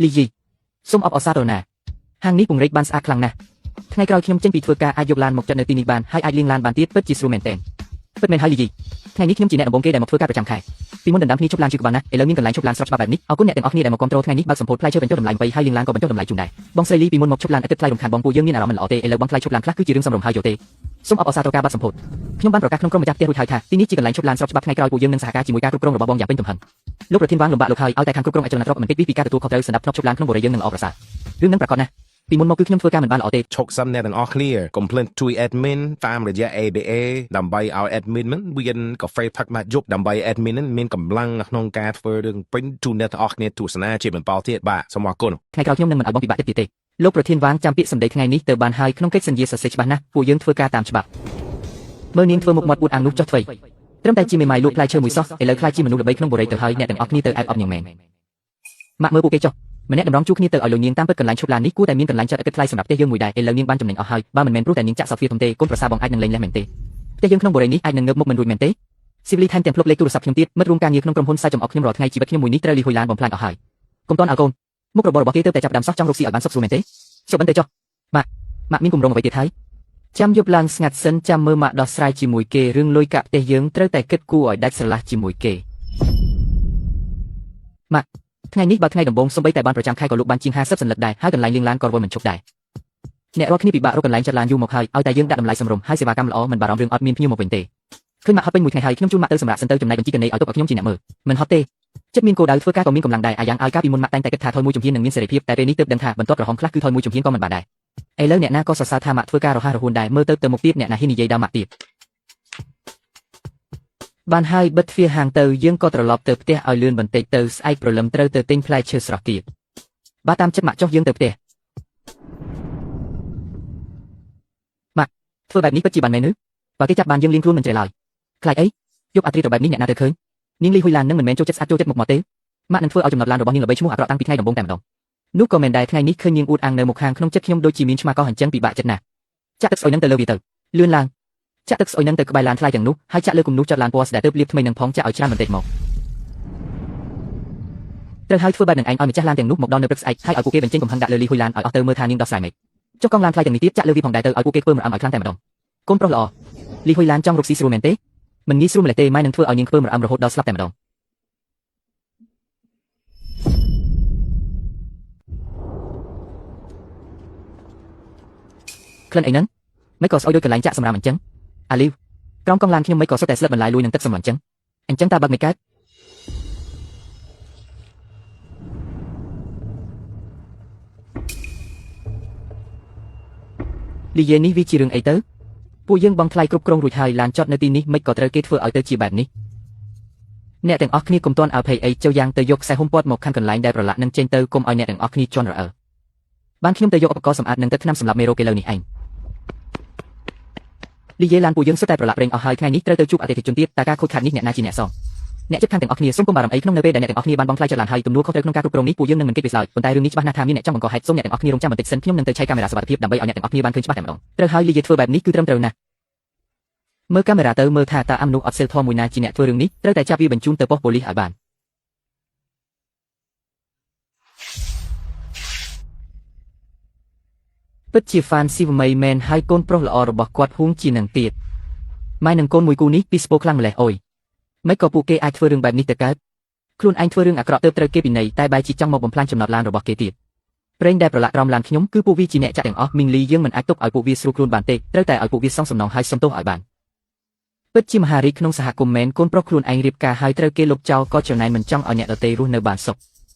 លីយីសូមអបអរសាទរណាហាងនេះពង្រីកបានស្អាតខ្លាំងណាស់ថ្ងៃក្រោយខ្ញុំចេញពីធ្វើការអាចយកឡានមកចាត់នៅទីនេះបានហើយអាចលាងឡានបានទៀតពិតជាស្រួលមែនទែនពិតមែនហើយលីយីថ្ងៃនេះខ្ញុំជាអ្នកដំបូងគេដែលមកធ្វើការប្រចាំខែពីមុនដណ្ដើមគ្នាឈប់ឡានជឿក្បាលណាស់ឥឡូវមានកន្លែងឈប់ឡានស្របច្បាប់បែបនេះអរគុណអ្នកទាំងអស់គ្នាដែលមកគាំទ្រថ្ងៃនេះបើកសម្ពោធផ្លែឈើបញ្ចុះតម្លៃ20ហើយលាងឡានក៏បញ្ចុះតម្លៃជូនដែរបងស្រីលីពីមុនមកឈប់ឡានឥតគិតថ្លៃរំខានបងពួកយើងមានអារម្មណ៍មិនល្អទេឥឡូវបងថ្លៃឈប់ឡានខ្លះគឺជារឿងសមរម្យហើយយកទេសូមអបអរសាទរការបាត់សម្ពោធខ្ញុំបានប្រកាសក្នុងក្រុមម្ចាស់ផ្ទះរួចហើយថាទីនេះជាកន្លែងឈប់ឡានស្របច្បាប់ថ្ងៃក្រោយពួកយើងនឹងសហការជាមួយការគ្រប់គ្រងរបស់បងយ៉ាងពេញទំហឹងលោកប្រធានវាងលំបាកលោកហើយឲ្យតែខាងគ្រប់គ្រងអចលនទ្រព្យមិនគេចពីការទទួលខុសត្រូវសម្រាប់ធ្នាប់ឈប់ឡានក្នុងបុរីយើងនឹងល្អប្រសើររឿងនឹងប្រកាសណាស់ពីមុនមកគឺខ្ញុំធ្វើការមិនបានល្អទេ ឈុកសិនអ្នកទាំងអស់គ្នាកុំភ្លេចជួយ admin តាមរយៈ ABA ដើម្បីឲ្យ admin ហ្នឹងមានកាហ្វេផឹកមកយប់ដើម្បី admin ហ្នឹងមានកម្លាំងក្នុងការធ្វើរឿងពេញជូនអ្នកទាំងអស់គ្នាទស្សនាជាបន្តទៀតបាទសូមអរគុណ ថ្ងៃក្រោយខ្ញុំនឹងមិនឲ្យបងពិបាកចិត្តទៀតទេលោកប្រធានវាងចាំពាក្យសម្ដីថ្ងៃនេះទៅបានហើយក្នុងកិច្ចសន្យាសរសេរច្បាស់ណាស់ពួកយើងធ្វើការតាមច្បាប់មើលនាងធ្វើមុខមាត់អួតអាងនោះចុះថ្វីត្រឹមតែជាមេម៉ាយលក់ផ្លែឈើមួយសោះឥឡូវខ្លាចជាមនុស្សល្បីក្នុងបុរីទៅហើយអ្នកទាំងអស់គ្នាទៅអែបអបនាងមែនម៉ាក់មើលពួកគេចុះម្នាក់តម្រង់ជួគ្នាទៅឲ្យលោកនាងតាមពិតកន្លែងឈប់ឡាននេះគួរតែមានកន្លែងចាត់ឥតគិតថ្លៃសម្រាប់ផ្ទះយើងមួយដែរឥឡូវនាងបានចំណេញអស់ហើយបើមិនមែនព្រោះតែនាងចាក់សោទ្វារធំទេកូនប្រសាបងអាចនឹងលែងលះមែនទេផ្ទះយើងក្នុងបុរីនេះអាចនឹងងើបមុខមិនរួចមែនទេស៊ីវិលីថែមទាំងភ្លុកលេខទូរស័ព្ទខ្ញុំទៀតមិត្តរួមការងារក្នុងក្រុមហ៊ុនសាច់ចំអកខ្ញុំរាល់ថ្ងៃជីវិតខ្ញុំមួយនេះត្រូវលីហួយឡានបំផ្លាញអស់ហើយកុំតន់អើកូនមុខរបររបស់គេទើបតែចាប់ផ្ដើមសោះចង់រកស៊ីឲ្យបានសុខស្រួលមែនទេសុបិនទៅចុះម៉ាក់ម៉ាក់មានគម្រោងអ្វីទៀតហើយចាំយប់ឡើងស្ងាត់សិនចាំមើលម៉ាក់ដោះស្រាយជាមួយគេរឿងលុយកាក់ផ្ទះយើងត្រូវតែគិតគូរឲ្យដាច់ស្រឡះជាមួយគេម៉ាក់ថ្ងៃនេះបើថ្ងៃដំបូងសំបីតែបានប្រចាំខែក៏លក់បានជាង50សន្លឹកដែរហើយកន្លែងលាងឡានក៏រវល់មិនឈប់ដែរអ្នករាល់គ្នាពិបាករកកន្លែងចាត់ឡានយូរមកហើយឲ្យតែយើងដាក់តម្លៃសមរម្យហើយសេវាកម្មល្អមិនបារម្ភរឿងអត់មានភ្ញៀវមកវិញទេឃើញម៉ាក់ហត់ពេញមួយថ្ងៃហើយខ្ញុំជូនម៉ាក់ទៅសម្រាប់សិនទៅចំណែកបញ្ជីកណីឲ្យទុកឲ្យខ្ញុំជាអ្នកមើលមិនហត់ទេចិត្តមានគោលដៅធ្វើការក៏មានកម្លាំងដែរអាយ៉ាងឲ្យកាលពីមុនម៉ាក់តែងតែគិតថាថយមួយជំហាននឹងមានសេរីភាពតែពេលនេះទើបដឹងថាបន្ទាត់ក្រហមខ្លះគឺថយមួយជំហានក៏មិនបានដែរឥឡូវអ្នកណាក៏សរសើរថាម៉ាក់ធ្វើការរហ័សរហួនដែរមើលទៅទៅមុខទៀតអ្នកណាហ៊ាននិយាយដល់ម៉ាក់ទៀតបានហើយបិទទ្វារហាងទៅយើងក៏ត្រឡប់ទៅផ្ទះឲ្យលឿនបន្តិចទៅស្អែកព្រលឹមត្រូវទៅទិញផ្លែឈើស្រស់ទៀតបាទតាមចិត្តម៉ាក់ចុះយើងទៅផ្ទះម៉ាក់ធ្វើបែបនេះពិតជាបានមែនឬបើគេចាប់បានយើងលៀងខ្លួនមិនជ្រែឡើយខ្លាចអីយកអាត្រាទៅបែបនេះអ្នកណាទៅឃើញនាងលីហ៊ុយឡាននឹងមិនមែនចូលចិត្តស្អាតចូលចិត្តមុខមាត់ទេម៉ាក់នឹងធ្វើឲ្យចំណត់ឡានរបស់នាងល្បីឈ្មោះអាក្រក់តាំងពីថ្ងៃដំបូងតែម្ដងនោះក៏មិនដែរថ្ងៃនេះឃើញនាងអួតអាងនៅមុខខាងក្នុងចិត្តខ្ញុំដូចជាមានឆ្មាកោះអញ្ចឹងពិបាកចិត្តណាស់ចាក់ទឹកស្អុយនឹងទៅលើវាទៅលឿនឡើងចាក់ទឹកស្អុយនឹងទៅក្បែរឡានថ្លៃទាំងនោះហើយចាក់លើគំនូសចាត់ឡានពណ៌ស្ដែលទើបលាបថ្មីនឹងផងចាក់ឲ្យច្រើនបន្តិចមកត្រូវហើយធ្វើបែបនឹងឯងឲ្យម្ចាស់ឡានទាំងនោះមកដល់នៅព្រឹកស្អែកហើយឲ្យពួកគេបញ្ចេញកំហឹងដាក់លើលីហ៊ុយឡានឲ្យអស់ទៅមើលថានាងដោះស្រាយម៉េចចុះកង់ឡានថ្លៃទាំងនេះទៀតចាក់លើវាផងដែរទៅឲ្យពួកគេធ្វើម្រាមឲ្យខ្លាំងតែម្ដងកូនប្រុសល្អលីហ៊ុយឡានចង់រកស៊ីស្រួលមែនទេមិនងាយស្រួលម្ល៉េះទេម៉ែនឹងធ្វើឲ្យនាងធ្វើម្រាមរហូតដល់ស្លាប់តែម្ដងក្លិនអីហ្នឹងមិនក៏ស្អុយដូចកន្លែងចាក់សម្រាមអញ្ចឹងអាលីវក្រោមកង់ឡានខ្ញុំមិនក៏សុទ្ធតែស្លឹកបន្លែលួយនឹងទឹកសម្លអញ្ចឹងអញ្ចឹងតើបើកមិនកើតលីយេនេះវាជារឿងអីទៅពួកយើងបងថ្លៃគ្រប់គ្រងរួចហើយឡានចតនៅទីនេះមិនក៏ត្រូវគេធ្វើឲ្យទៅជាបែបនេះអ្នកទាំងអស់គ្នាកុំទាន់អភ័យអីចូលយ៉ាងទៅយកខ្សែហ៊ុំព័ទ្ធមកខាងកន្លែងដែលប្រឡាក់នឹងចេញទៅកុំឲ្យអ្នកទាំងអស់គ្នាជន់រអិលបានខ្ញុំទៅយកឧបករណ៍សម្អាតនិងទឹកថ្នាំសម្រាប់មេរោគគេលើនេះឯងលីយេឡានពួកយើងសុទ្ធតែប្រឡាក់ប្រេងអស់ហើយថ្ងៃនេះត្រូវទៅជួបអតិថិជនទៀតតើការខូចខាតនេះអ្នកណាជាអ្នកសងអ្នកជិតខាងទាំងអស់គ្នាសូមកុំបារម្ភអីក្នុងនៅពេលដែលអ្នកទាំងអស់គ្នាបានបងថ្លៃចតឡានហើយទំនួលខុសត្រូវក្នុងការគ្រប់គ្រងនេះពួកយើងនឹងមិនគេចវាសឡើយប៉ុន្តែរឿងនេះច្បាស់ណាស់ថាមានអ្នកចង់បង្កហេតុសូមអ្នកទាំងអស់គ្នារងចាំបន្តិចសិនខ្ញុំនឹងទៅឆែកកាមេរ៉ាសុវត្ថិភាពដើម្បីឲ្យអ្នកទាំងអស់គ្នាបានឃើញច្បាស់តែម្ដងត្រូវហើយលីយេធ្វើបែបនេះគឺត្រឹមត្រូវណាស់មើលកាមេរ៉ាទៅមើលថាតើអាមនុស្សអត់សិលធម៌មួយណាជាអ្នកធ្វើរឿងនេះត្រូវតែចាប់វាបញ្ជូនទៅប៉ុស្តិ៍ប៉ូលីសឲ្យបានពិតជាហ្វានស៊ីវមីមែនហើយកូនប្រុសល្អរបស់គាត់ហួងជានឹងទៀតម៉ែនឹងកូនមួយគូនេះពីស្ពោខ្លាំងម្ល៉េះអូយមិនក៏ពួកគេអាចធ្វើរឿងបែបនេះទៅកើតខ្លួនឯងធ្វើរឿងអាក្រក់ទើបត្រូវគេពិន័យតែបែរជាចង់មកបំផ្លាញចំណត់ឡានរបស់គេទៀតប្រេងដែលប្រឡាក់ក្រោមឡានខ្ញុំគឺពួកវាជាអ្នកចាក់ទាំងអស់មីងលីយើងមិនអាចទុកឲ្យពួកវាស្រួលខ្លួនបានទេត្រូវតែឲ្យពួកវាសងសំណងហើយសុំទោសឲ្យបានពិតជាមហារីកក្នុងសហគមន៍មែនកូនប្រុសខ្លួនឯងរៀបការហើយត្រូវគេលុបចោលក៏ចំណែនមិនចង់ឲ្យអ្នកដទៃរស់នៅបានសុខ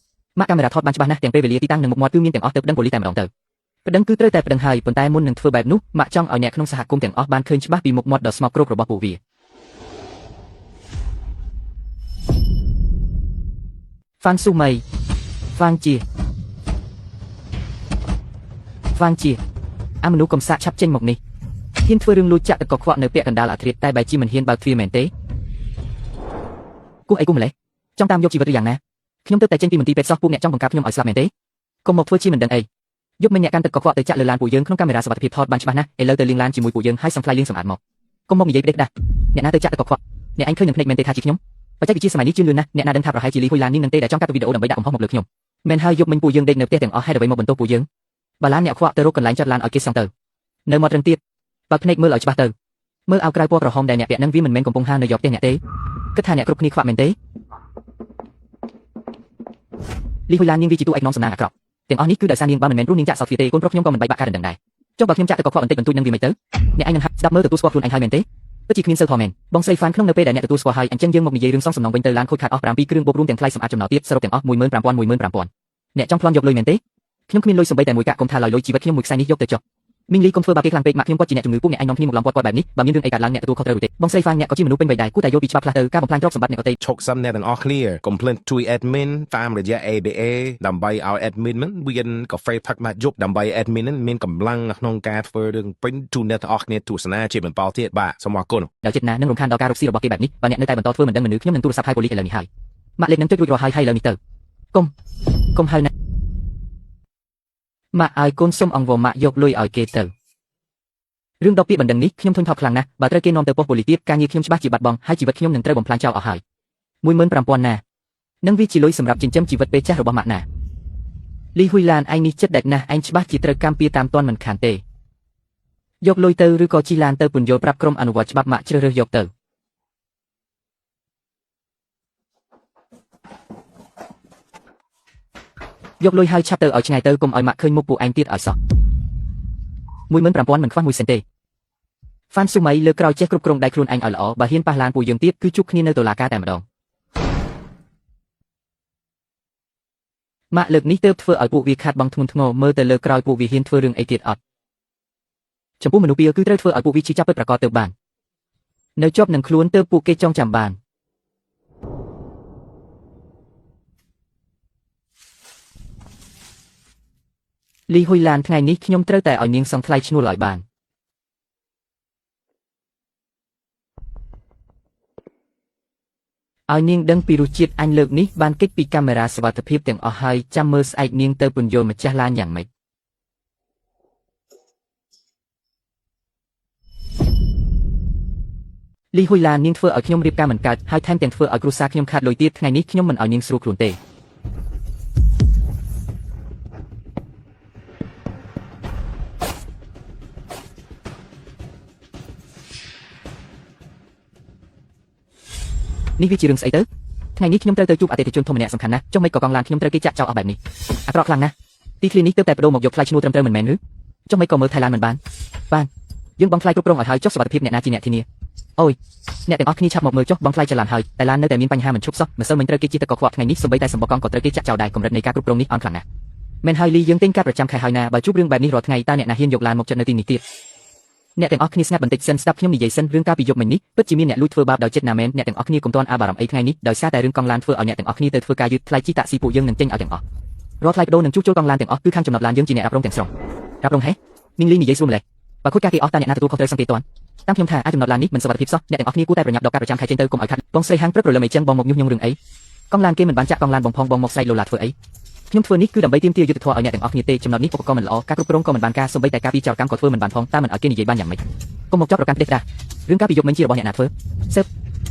ម៉ាក់កាមេរ៉ាថតបានច្បាស់ណាស់ទាំងពេលវេលាទីតាំងនិងមុខមាត់គឺមានទាំងអស់ទៅប្តឹងប៉ូលីសតែម្ដងទៅប្តឹងគឺត្រូវតែប្តឹងហើយប៉ុន្តែមុននឹងធ្វើបែបនោះម៉ាក់ចង់ឲ្យអ្នកក្នុងសហគមន៍ទាំងអស់បានឃើញច្បាស់ពីមុខមាត់ដ៏ស្មោកគ្រោករបស់ពួកវាហ្វានស៊ូមីហ្វាងជាហ្វាងជាអាមនុស្សកំសាកឆាប់ចេញមកនេះហ៊ានធ្វើរឿងលួចចាក់ទឹកកខ្វក់នៅពាក់កណ្ដាលអាធ្រាត្រតែបែរជាមិនហ៊ានបើកទ្វារមែនទេគោះអីគោះម្លេះចង់តាមយកជីវិតឬយ៉ាងណាខ្ញុំទើបតែចេញពីមន្ទីរពេទ្យសោះពួកអ្នកចង់បង្កាប់ខ្ញុំឲ្យស្លាប់មែនទេកុំមកធ្វើជាមិនដឹងអីយប់មិញអ្នកកាន់ទឹកកខ្វក់ទៅចាក់លើឡានពួកយើងក្នុងកាមេរ៉ាសុវត្ថិភាពថតបានច្បាស់ណាស់ឥឡូវទៅលាងឡានជាមួយពួកយើងហើយសង្ថ្លៃលាងសម្អាតមកកុំមកនិយាយផ្ដេសផ្ដាស់អ្នកណាទៅចាក់ទឹកកខ្វក់អ្នកឯងឃើញនឹងភ្នែកមែនទេថាជាខ្ញុំបច្ចេកវិទ្យាសម័យនេះជឿនលឿនណាស់អ្នកណាដឹងថាប្រហែលជាលីហ៊ុយឡាននេះនឹងទេដែលចង់កាត់វីដេអូដើម្បីដាក់កំហុសមកលើខ្ញុំ មែនហើយយប់មិញពួកយើងដេកនៅផ្ទះទាំងអស់ហេតុអ្វីមកបន្ទោសពួកយើងបើឡានអ្នកខ្វក់ទៅរកកន្លែងចតឡានឲ្យគេសងទៅនៅមាត់រឹងទៀតបើកភ្នែកមើលឲ្យច្បាស់ទៅមើលអាវក្រៅពណ៌ក្រហមដែលអ្នកពាក់នឹងវាមិនមែនកំពុងហាលនៅយកផ្ទះអ្នកទេគិតថាអ្នកគ្រប់គ្នាខ្វាក់មែនទេលីហ៊ុយឡាននាងវាជាតួឯកនាំសំណាងអាក្រក់ទាំងអស់នេះគឺដោយសារនាងបើមិនមែនព្រោះនាងចាក់សោតទ្វារទេកូនប្រុសខ្ញុំក៏មិនបែកបាក់ការដណ្ដឹងដែរចុះបើខ្ញុំចាក់ទៅក៏ខ្វក់បន្តិចបន្តួចនឹងវាមិនទៅអ្នកឯងនឹងហាក់ស្ដាប់មើលទទួលស្គាល់ខ្លួនឯងហើយមែនទេពិតជាគ្មានសូវធម៌មែនបងស្រីហ្វានក្នុងនៅពេលដែលអ្នកទទួលស្គាល់ហើយអញ្ចឹងយើងមកនិយាយរឿងសងសំណងវិញទៅឡានខូចខាតអស់7គ្រឿងបូករួមទាំងថ្លៃសម្អាតចំណោទៀតសរុបទាំងអស់15000 15000អ្នកចង់ប្លន់យកលុយមែនទេខ្ញុំគ្មានលុយសំបីតែមួយកាក់កុំថាឡើយលុយជីវិតខ្ញុំមួយខ្សែនេះយកទៅចុះមីងលីកុំធ្វើបាបគេខ្លាំងពេកម៉ាក់ខ្ញុំគាត់ជាអ្នកជំងឺពួកអ្នកឯងនាំគ្នាមកឡំគាត់គាត់បែបនេះបើមានរឿងអីកើតឡើងអ្នកទទួលខុសត្រូវរួចទេបងស្រីហ្វានអ្នកក៏ជាមនុស្សពេញវ័យដែរគួរតែយល់ពីច្បាប់ខ្លះទៅការបំផ្លាញទ្រព្យសម្បត្តិអ្នកដទៃ ឈុកសិនអ្នកទាំងអស់គ្នាកុំភ្លេចជួយ admin តាមរយៈ ABA ដើម្បីឲ្យ admin មិនមានកាហ្វេផឹកមកយប់ដើម្បី admin នឹងមានកម្លាំងក្នុងការធ្វើរឿងពេញជូនអ្នកទាំងអស់គ្នាទស្សនាជាបន្តទៀតបាទសូមអរគុណ ដោយចិត្តណានឹងរំខានដល់ការរកស៊ីរបស់គេបែបនេះបើអ្នកនៅតែបន្តធ្វើមិនដឹងមនុស្សខ្ញុំនឹងទូរស័ព្ទហៅប៉ូលីសឥឡូវនេះហើយម៉ាក់លេខនឹងចុចរួចរាល់ហើយហើយឥឡូវនេះទៅកុំកុំហៅណាម៉ាក់ឲ្យកូនសុំអង្វរម៉ាក់យកលុយឲ្យគេទៅរឿងដកពាក្យបណ្ដឹងនេះខ្ញុំធុញថប់ខ្លាំងណាស់បើត្រូវគេនាំទៅប៉ុស្តិ៍ប៉ូលីសទៀតការងារខ្ញុំច្បាស់ជាបាត់បង់ហើយជីវិតខ្ញុំនឹងត្រូវបំផ្លាញចោលអស់ហើយ15000ណានឹងវាជាលុយសម្រាប់ចិញ្ចឹមជីវិតពេលចាស់របស់ម៉ាក់ណាលីហ៊ុយឡានឯងនេះចិត្តដាច់ណាស់ឯងច្បាស់ជាត្រូវកម្មពៀតាមទាន់មិនខានទេយកលុយទៅឬក៏ជិះឡានទៅពន្យល់ប្រាប់ក្រុមអនុវត្តច្បាប់ម៉ាក់ជ្រើសរើសយកទៅយកលុយហើយឆាប់ទៅឲ្យឆ្ងាយទៅកុំឲ្យម៉ាក់ឃើញមុខពួកឯងទៀតឲ្យសោះ15000មិនខ្វះមួយសេនទេហ្វានស៊ូមីលើក្រោយចេះគ្រប់គ្រងដៃខ្លួនឯងឲ្យល្អបើហ៊ានប៉ះឡានពួកយើងទៀតគឺជួបគ្នានៅតុលាការតែម្ដងម៉ាក់លើកនេះទើបធ្វើឲ្យពួកវាខាត់បងធ្ងន់ធ្ងរមើលទៅលើក្រោយពួកវាហ៊ានធ្វើរឿងអីទៀតអត់ចំពោះមនុស្សពីរគឺត្រូវធ្វើឲ្យពួកវាឈឺចាប់ពិតប្រាកដទៅបាននៅជាប់នឹងខ្លួនទើបពួកគេចងចាំបានលីហ៊ុយឡានថ្ងៃនេះខ្ញុំត្រូវតែឲ្យនាងសងថ្លៃឈ្នួលឲ្យបានឲ្យនាងដឹងពីរសជាតិអញលើកនេះបានគេចពីកាមេរ៉ាសុវត្ថិភាពទាំងអស់ហើយចាំមើលស្អែកនាងទៅពន្យល់ម្ចាស់ឡានយ៉ាងម៉េចលីហ៊ុយឡាននាងធ្វើឲ្យខ្ញុំរៀបការមិនកើតហើយថែមទាំងធ្វើឲ្យគ្រួសារខ្ញុំខាតលុយទៀតថ្ងៃនេះខ្ញុំមិនឲ្យនាងស្រួលខ្លួនទេនេះវាជារឿងស្អីទៅថ្ងៃនេះខ្ញុំត្រូវទៅជួបអតិថិជនធំម្នាក់សំខាន់ណាស់ចុះមិនក៏កង់ឡានខ្ញុំត្រូវគេចាក់ចោលអស់បែបនេះអាក្រក់ខ្លាំងណាស់ទីធ្លានេះទើបតែបដូរមកយកថ្លៃឈ្នួលត្រឹមត្រូវមិនមែនឬចុះមិនក៏មើលថៃឡានមិនបានបានយើងបងថ្លៃគ្រប់គ្រងឲ្យហើយចុះសុវត្ថិភាពអ្នកណាជាអ្នកធានាអូយអ្នកទាំងអស់គ្នាឆាប់មកមើលចុះបងថ្លៃចលានហើយតែឡាននៅតែមានបញ្ហាមិនឈប់សោះម្សិលមិញត្រូវគេជិះទៅកខ្វក់ថ្ងៃនេះសូម្បីតែសម្បកកង់ក៏ត្រូវគេចាក់ចោលដែរកម្រិតនៃការគ្រប់គ្រងនេះអន់ខ្លាំងណាស់មែនហើយលីយើងទិញកាត់ប្រចាំខែហើយណាបើជួបរឿងបែបនេះរាល់ថ្ងៃតើអ្នកណាហ៊ានយកឡានមកចិត្តនៅទីនេះទៀតអ្នកទាំងអស់គ្នាស្ងាត់បន្តិចសិនស្ដាប់ខ្ញុំនិយាយសិនរឿងការពីយប់មិញនេះពិតជាមានអ្នកលួចធ្វើបាបដោយចិត្តណាមែនអ្នកទាំងអស់គ្នាកុំទាន់អាបារម្ភអីថ្ងៃនេះដោយសារតែរឿងកង់ឡានធ្វើឲ្យអ្នកទាំងអស់គ្នាទៅធ្វើការយឺតថ្លៃជិះតាក់ស៊ីពួកយើងនឹងចេញឲ្យទាំងអស់រាល់ថ្លៃបដូរនឹងជួសជុលកង់ឡានទាំងអស់គឺខាងចំណតឡានយើងជាអ្នករ៉ាប់រងទាំងស្រុងរ៉ាប់រងហេមីងលីនិយាយស្រួលម្ល៉េះបើខូចការគេអស់តើអ្នកណាទទួលខុសត្រូវសង្កេតទាន់តាមខ្ញុំថាអាចចំណតឡាននេះមិនសុវត្ថិភាពសោះអ្នកទាំងអស់គ្នាគួរតែប្រញាប់ដកការប្រចាំខែចេញទៅកុំឲ្យខាត់បងស្រីហាងព្រឹកព្រលឹមអីចឹងបងមកញុះញង់រឿងអីកង់ឡានគេមិនបានចាក់កង់ឡានបងផងបងមកស្រែកលោឡាធ្វើអីខ្ញុំធ្វើនេះគឺដើម្បីទាមទារយុត្តិធម៌ឲ្យអ្នកទាំងអស់គ្នាទេចំណុចនេះឧបករណ៍មិនល្អការគ្រប់គ្រងក៏មិនបានការសូម្បីតែការពីចោលកម្មក៏ធ្វើមិនបានផងតើមិនឲ្យគេនិយាយបានយ៉ាងម៉េចកុំមកចោទប្រកាន់ផ្ទះផ្ដាស់រឿងការពីយប់មិញជារបស់អ្នកណាធ្វើស៊ើប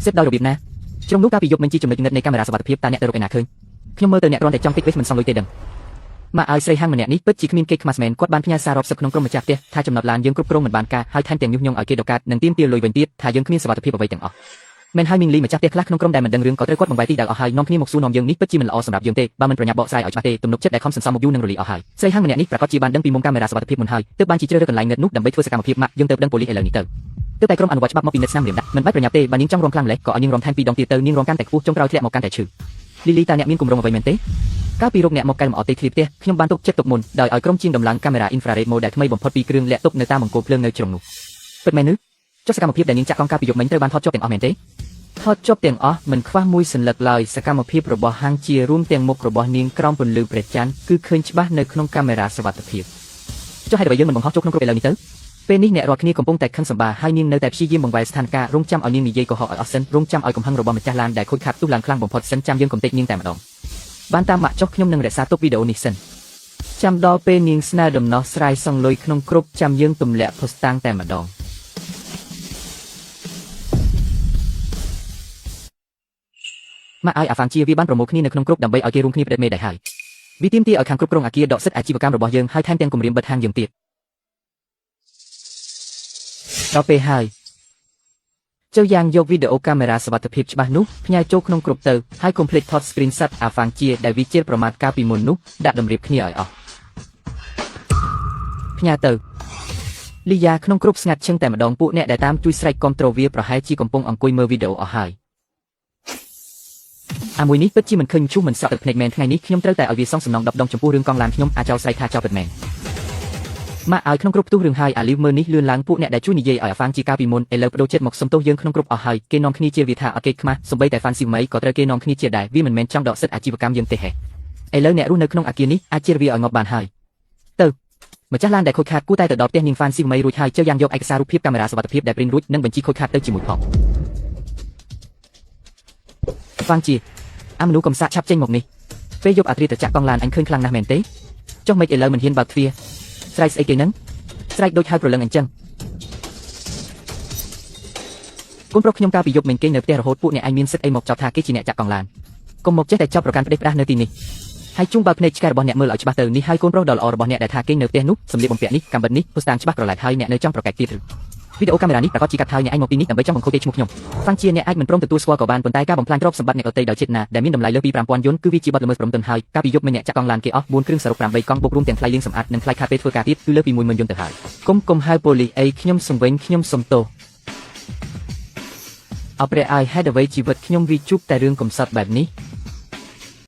ស៊ើបដោយរបៀបណាជ្រុងនោះការពីយប់មិញជាចំណុចងឹតនៃកាមេរ៉ាសុវត្ថិភាពតើអ្នកទៅរកឯណាឃើញខ្ញុំមើលទៅអ្នកគ្រាន់តែចង់តិចវិញមិនសមលុយទេដឹងម៉ាក់ឲ្យស្រីហាងម្នាក់នេះពិតជាគ្មានគេខ្មាស់មែនគាត់បានផ្ញើសាររាប់សិបក្នុងក្រុមម្ចាស់ផ្ទះថាចំណតឡានយើងគ្រប់គ្រងមិនបានការហើយថែមទាំងញុះញង់ឲ្យគេដកាតនិងទាមទារលុយវិញទៀតថាយើងគ្មានសុវត្ថិភាពអ្វីទាំងអស់មែនហើយមីងលីម្ចាស់ផ្ទះខ្លះក្នុងក្រុមដែលមិនដឹងរឿងក៏ត្រូវគាត់បង្វែរទីដៅអស់ហើយនាំគ្នាមកសួរនាំយើងនេះពិតជាមិនល្អសម្រាប់យើងទេបើមិនប្រញាប់បកស្រាយឲ្យច្បាស់ទេទំនុកចិត្តដែលខំសន្សំមកយូរនឹងរលីអស់ហើយស្រីហាងម្នាក់នេះប្រាកដជាបានដឹងពីមុំកាមេរ៉ាសុវត្ថិភាពមុនហើយទើបបានជាជ្រើសរើសកន្លែងងឹតនោះដើម្បីធ្វើសកម្មភាពម៉ាក់យើងទៅដឹងប៉ូលីសឥឡូវនេះទៅទើបតែក្រុមអនុវត្តច្បាប់មកពិនិត្យស្នាមរៀមដាក់មិនបាច់ប្រញាប់ទេបើនាងចង់រំខ្លាំងម្ល៉េះក៏ឲ្យនាងរំថែមពីរដងទៀតទៅនាងរំកាន់តែខ្ពស់ចុងក្រោយធ្លាក់មកកាន់តែឈឺលីលីតើអ្នកមានគម្រោងអ្វីមែនទេកាលពីរោគអ្នកមកកែលម្អទីធ្លាផ្ទះខ្ញុំបានទុកចិត្តទុកមុនដោយឲ្យក្រុមជាងដំឡើងកាមេរ៉ាអ៊ីនហ្វ្រារ៉េតម៉ូដែលថ្មីបំផុតពីរគ្រឿងលាក់ទុកនៅតាមមង្គលភ្លើងនៅជ្រុងនោះពិតមែនឬចុះសកម្មភាពដែលនាងចាក់កង់កាលពីយប់មិញត្រូវបានថតជាប់ទាំងអស់មែនទេថតជាប់ទាំងអស់មិនខ្វះមួយសន្លឹកឡើយសកម្មភាពរបស់ហាងជារួមទាំងមុខរបស់នាងក្រោមពន្លឺព្រះច័ន្ទគឺឃើញច្បាស់នៅក្នុងកាមេរ៉ាសុវត្ថិភាពចុះហេតុអ្វីយើងមិនបង្ហោះចូលក្នុងក្រុមឥឡូវនេះទៅពេលនេះអ្នករាល់គ្នាកំពុងតែខឹងសម្បាហើយនាងនៅតែព្យាយាមបង្វែរស្ថានភាពរងចាំឲ្យនាងនិយាយកុហកឲ្យអស់សិនរងចាំឲ្យកំហឹងរបស់ម្ចាស់ឡានដែលខូចខាតទុះឡើងខ្លាំងបំផុតសិនចាំយើងកំទេចនាងតែម្ដងបានតាមម៉ាក់ចុះខ្ញុំនឹងរក្សាទុកវីដេអូនេះសិនចាំដល់ពេលនាងស្នើដំណោះស្រាយសងលុយក្នុងគ្រប់ចាំយើងទម្លាក់ផុសតាំងតែម្ដងម៉ាក់ឲ្យអាហ្វាងជាវាបានប្រមូលគ្នានៅក្នុងក្រុមដើម្បីឲ្យគេរួមគ្នាផ្ដិតមេដែរហើយ វាទាមទារឲ្យខាងគ្រប់គ្រងអាគារដកសិទ្ធិអាជីវកម្មរបស់យើងហើយថែមទាំងគំរាមបិទហាងយើងទៀតដល់ពេលហើយចៅយ៉ាងយកវីដេអូកាមេរ៉ាសុវត្ថិភាពច្បាស់នោះផ្ញើចូលក្នុងក្រុមទៅហើយកុំភ្លេចថត screenshot អាហ្វាងជាដែលវាជាប្រមាថកាលពីមុននោះដាក់តម្រៀបគ្នាឲ្យអស់ផ្ញើទៅលីយ៉ាក្នុងក្រុមស្ងាត់ឈឹងតែម្ដងពួកអ្នកដែលតាមជួយស្រែកគាំទ្រវាប្រហែលជាកំពុងអង្គុយមើលវីដេអូអស់ហើយអាមួយនេះពិតជាមិនឃើញឈូសមិនស្រក់ទឹកភ្នែកមែនថ្ងៃនេះខ្ញុំត្រូវតែឲ្យវាសងសំណង10ដងចំពោះរឿងកង់ឡានខ្ញុំអាចោស្រែកថាចោលពិតមែនម៉ាក់ឲ្យក្នុងក្រុមផ្ទុះរឿងហើយអាលីវមើលនេះលឿនឡើងពួកអ្នកដែលជួយនិយាយឲ្យអាហ្វាងជាកាលពីមុនឥឡូវបដូរចិត្តមកសុំទោសយើងក្នុងក្រុមអស់ហើយគេនាំគ្នាជាវាថាអត់គេខ្មាស់សំបីតែហ្វាន់ស៊ីមីក៏ត្រូវគេនាំគ្នាជាដែរវាមិនមែនចង់ដកសិទ្ធិអាជីវកម្មយើងទេហេឥឡូវអ្នករស់នៅក្នុងអាគារនេះអាចជាវាឲ្យងាប់បានហើយទៅម្ចាស់ឡានដែលខូចខាតគួរតែទៅដល់ផ្ទះនាងហ្វានស៊ីមីរួចហើយជើយ៉ាងយកឯកសាររូបភាពកាមេរ៉ាសុវត្ថិភាពដែលព្រិនរួចនិងបញ្ជីខូចខាតទៅជាមួយផងហ្វាងជាអាមនុស្សកំសាកឆាប់ចេញមកនេះពេលយប់អាត្រាតចាក់កង់ឡានអញឃើញខ្លាំងណាស់មែនទេចុះមិនឥឡូវមិនហ៊ានបើកទ្វារស្រែកស្អីគេនឹងស្រែកដូចហៅប្រលឹងអញ្ចឹងកូនប្រុសខ្ញុំកាលពីយប់មិញគេនៅផ្ទះរហូតពួកអ្នកឯងមានសិទ្ធិអីមកចោទថាគេជាអ្នកចាក់កង់ឡានកុំមកចេះតែចោទប្រកាន់ផ្ដេសផ្ដាស់នៅទីនេះហើយជួងបើកភ្នែកឆ្កែរបស់អ្នកមើលឲ្យច្បាស់ទៅនេះហើយកូនប្រុសដ៏ល្អរបស់អ្នកដែលថាគេនៅផ្ទះនោះសម្លៀកបំពាក់នេះកាំបិតនេះភស្តុតាងច្បាស់ក្រឡែតហើយអ្នកនៅចង់ប្រកែកទៀតឬវីដេអូកាមេរ៉ានេះប្រាកដជាកាត់ហើយអ្នកឯងមកទីនេះដើម្បីចង់បង្ខូចកេរ្តិ៍ឈ្មោះខ្ញុំហ្វាងជាអ្នកអាចមិនព្រមទទួលស្គាល់ក៏បានប៉ុន្តែការបំផ្លាញទ្រព្យសម្បត្តិអ្នកដទៃដោយចេតនាដែលមានតម្លៃលើសពី5000យុនគឺវាជាបទល្មើសព្រហ្មទណ្ឌហើយកាលពីយប់មិញអ្នកចាក់កង់ឡានគេអស់4គ្រឿងសរុប8កង់បូករួមទាំងថ្លៃលាងសម្អាតនិងថ្លៃខាតពេលធ្វើការទៀតគឺលើសពី10000យុនទៅហើយគុំគុំហៅប៉ូលីសអីខ្ញុំសង្វេងខ្ញុំសុំទោសអព្រះឲ្យហេតុអ្វីជីវិតខ្ញុំវាជួបតែរឿងកំសត់បែបនេះ